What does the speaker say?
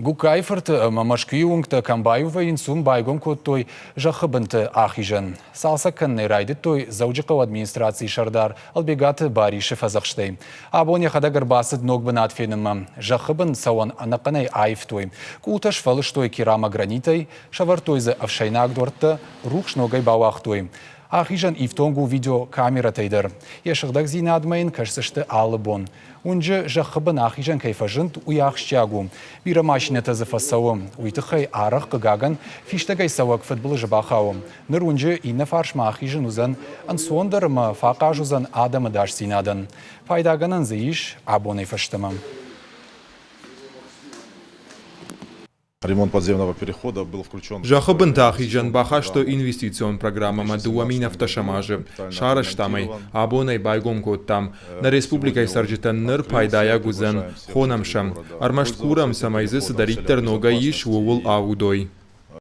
Гугкайы-фырты ӕмӕ Мӕскуыйы уынгтӕ кӕм баиу вӕййынц, уым байгом кодтой зӕххы бынты ахизӕн. Цалцӕг кӕнынӕй райдыдтой Дзӕуджыхъӕуы администрацийы сӕрдар Ӕлбегаты Барисы фӕдзӕхстӕй. Абон йӕхӕдӕг ӕрбацыд ног бынат фенынмӕ. Зӕххы бын цӕуӕн ӕнӕхъӕнӕй аивтой. Къултӕ сфӕлыстой керамогранитӕй, сӕвӕрдтой дзы ӕфсӕйнаг дуӕрттӕ, рухс ногӕй бауагътой. Ахизӕн ифтонг у видеокамерӕтӕй дӕр. Йӕ сыгъдӕгдзинадмӕ йын кӕсдзысты алы бон. Уынджы зӕххы бын ахизӕн кӕй фӕзынд, уый ахсджиаг у. Бирӕ машинӕтӕ дзы фӕцӕуы. Уый тыххӕй арӕх, хъыгагӕн, фистӕгӕй цӕуӕг фыдбылызы бахауы. Ныр уынджы иннӕ фарсмӕ ахизын уыдзӕн ӕнцондӕр ӕмӕ фӕахъаз уыдзӕн адӕмы ӕдасдзинадӕн. Пайдагӕнӕн дзы ис абонӕй фӕстӕмӕ. Ремонт подземного перехода был включен. Зӕххы бынты ахизӕн бахастой инвестицион программӕмӕ 2007 азы. Сарӕзтам ӕй, абон ӕй байгом кодтам. Нӕ республикӕйы цӕрджытӕн ныр пайдайаг уыдзӕн, хонӕм сӕм. Ӕрмӕст курӕм, цӕмӕй дзы цыдӕриддӕр ногӕй ис, ууыл аудой.